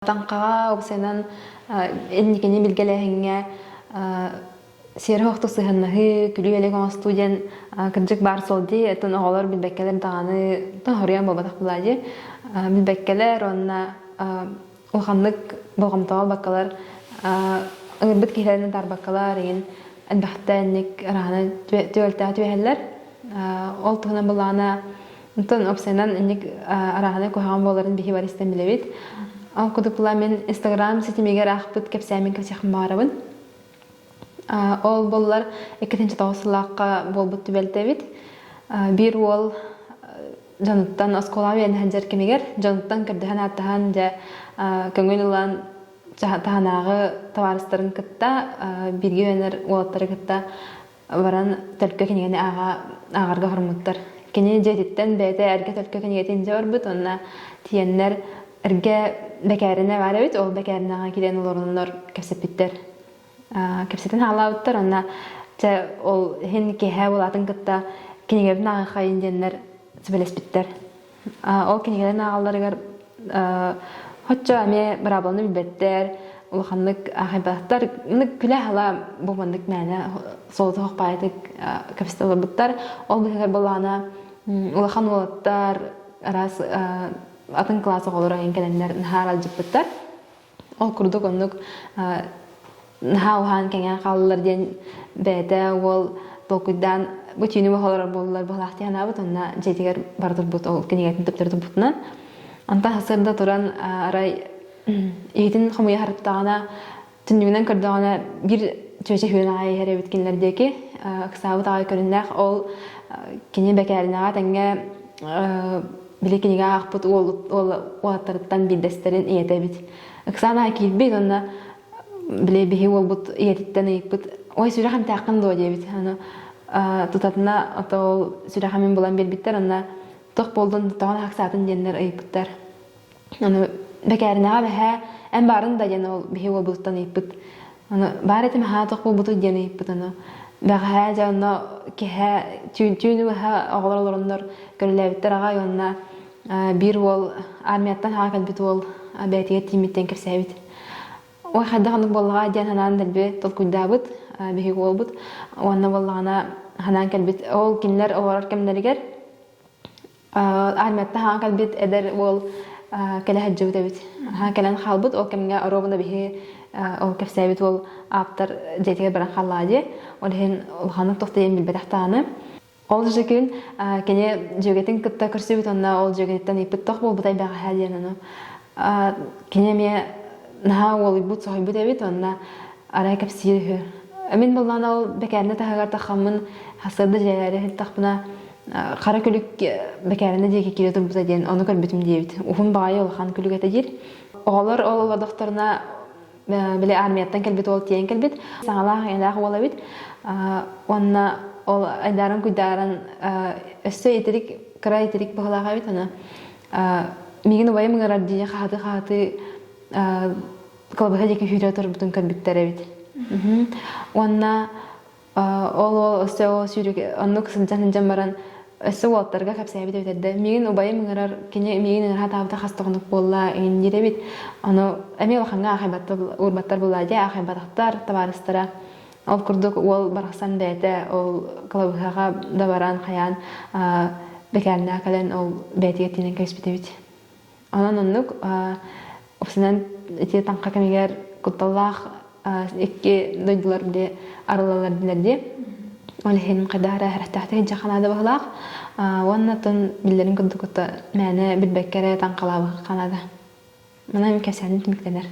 Таҥхаҕа уопсайынан инникини билгэлээһиҥҥэ сиэрэ-охто сыһыаннаһыы, күлүү-элэк оҥостуу диэн кырдьык баар суол дии. Оттон оҕолор билбэккэлэр даҕаны хоруйан буолбатах буолаа дии. Билбэккэлэр уонна улаханнык болҕомтоҕо ылбаккалар ыҥырбыт киһилэрин атаарбаккалар игин элбэхтэ инник арааны түбэлтэҕэ түбэһэллэр. Ол туһунан былаана Онтон уопсайынан инник арааһынай куһаҕан буоларын биһи бары истэн билэбит. Ол курдук була мин Инстаграм ситимигэр аахпыт кэпсээммин кэпсиэхпин баҕарабын. Ол буоллар 2009 сыллаахха буолбут түбэлтэбит. Биир уол дьонуттан оскуолаҕа үөрэнэ сылдьар кэмигэр дьонуттан көрдөһөн ааттаһан дьэ көҥүл ылан таһынааҕы табаарыстарын кытта бииргэ үөрэнэр уолаттары кытта баран төлкө кинигэни ааҕа ааҕарга хоруммуттар. Кини дьиэтиттэн бэйэтэ эргэ төлкө кинигэтин илдьэ барбыт уонна тиийэннэр эргэ бэкээринэ баар эбит, ол бэкээринэҕэ киирэн олороннор кэпсэппиттэр. Кэпсэтэн хаалаабыттар уонна чэ ол иһин киэһэ буолаатын кытта кинигэбин ааҕыаххайын диэннэр сүбэлэспиттэр. Ол кинигэлэрин ааҕалларыгар хоччо эмиэ быраабыланы билбэттэр, улаханнык аахайбатахтар, күлэ-ала бу маннык мээнэ солото хохпаайытык кэпсэтэ олорбуттар. Ол быыһыгар буоллаҕына улахан уолаттар араас атын кылаас оҕолоро эҥин кэлэннэр наһаа аралдьыппыттар. Ол курдук оннук наһаа уһаан кэҥээн хааллылар диэн бэйэтэ уол толкуйдаан бу түүнү быһа олорор буоллулар быһалаах дии санаабыт уонна дьиэтигэр бара турбут ол кинигэтин төптөрү турбутунан. Онтон сарсыарда туран арай иһитин хомуйа сырыттаҕына түннүгүнэн көрдөҕүнэ биир чүөчэ үһүөн аҕай иһэр эбит кинилэр диэки ыксаабыт аҕай көрүннээх ол кини бэкээринэҕэ тэҥҥэ били кинигэ аахпыт уол уолаттарыттан биирдэстэрин ийэтэ эбит. Ыксаан киирбит уонна били биһи уолбут ийэтиттэн ыйыппыт ой сүрэх эмтээххин дуо диэбит. Аны тутатына ото ол сүрэх эмин булан биэрбиттэр онно туох буолдун тоҕо ыксаатын диэннэр ыйыппыттар. Аны бэкээринэҕэ бэһээ эн баарын да диэн ол биһи уолбутуттан ыйыппыт. Аны баар этим аһаа туох буолбутуй диэн ыйыппыт аны бэҕэһээ дьэ онно киэһэ түүн түүнү быһа оҕолор олороннор көрүлээбиттэр аҕай уонна биир уол армияттан хаҕа кэлбит уол бэйэтигэр тииймиттэн кэпсээбит. Ой хайдах оннук буоллаҕа диэн санаан дэлби толкуйдаабыт биһиги уолбут уонна буоллаҕына санаан кэлбит ол кинилэр олорор кэмнэригэр Армияттан хаҥа кэлбит эдэр уол кэлэ сылдьыбыт эбит. Кэлэн хаалбыт. Ол кэмҥэ оруобуна биһи ол кэпсээбит уол ааптар дьиэтигэр баран хааллаҕа дии. Ол иһин улаханнык туох да диэн билбэтэх даҕаны. Ол же күн кини дьүөгэтин кытта көрсүбүт уонна ол дьүөгэтиттэн ыйыппыт туох буолбутай бэҕэһээ диэн ону кини эмиэ наһаа уолуйбут, соһуйбут эбит уонна арай кэпсиир үһү. Мин буоллаҕына ол бэкээринэ таһыгар таххаммын сарсыарда дьиэлээри сырыттахпына хара күлүк бэкээринэ диэки киирэ турбута диэн ону көрбүтүм диэбит. Уһун баҕайы улахан күлүк этэ диир. Оҕолор ол олордохторуна били армияттан кэлбит уол тиийэн кэлбит. Саҥалаах эйэлээх уол эбит. Уонна ол айдааран куйдааран өссө итирик кыра итирик быһыылаах эбит аны миигин убайым ыҥырар дии хаһыты-хаһыты кылабыһа диэки сүүрэ турбутун көрбүттэр эбит. Уонна ол уол өссө ол сүүрүк оннук сылдьан сылдьан баран өссө уолаттарга кэпсээбит эбит эрдэ. Миигин убайым ыҥырар, кини миигин ыҥыра сатаабыта хас да хонук буолла иҥин диир эбит. Ону эмиэ улахаҥҥа аахайбаттар уурбаттар буолла дии аахайбатахтар табаарыстара. Ол курдук уол барахсан бэйэтэ ол кылабыһаҕа да баран хайаан бэкээринэҕэ кэлэн ол бэйэтигэр тиинэн кэбиспит эбит. Онон оннук упсанан ити таҥха кэмигэр кутталлаах икки дойдулар били арыллаллар дилэр дии. Ол иһин хайдах эрэ эрэхтээхтик дьэ ханаада быһылаах. Уонна оттон биллэрин курдук мээнэ билбэккэ эрэ таҥхалаабыт ханаада. Манан кэпсээним түмүктэнэр.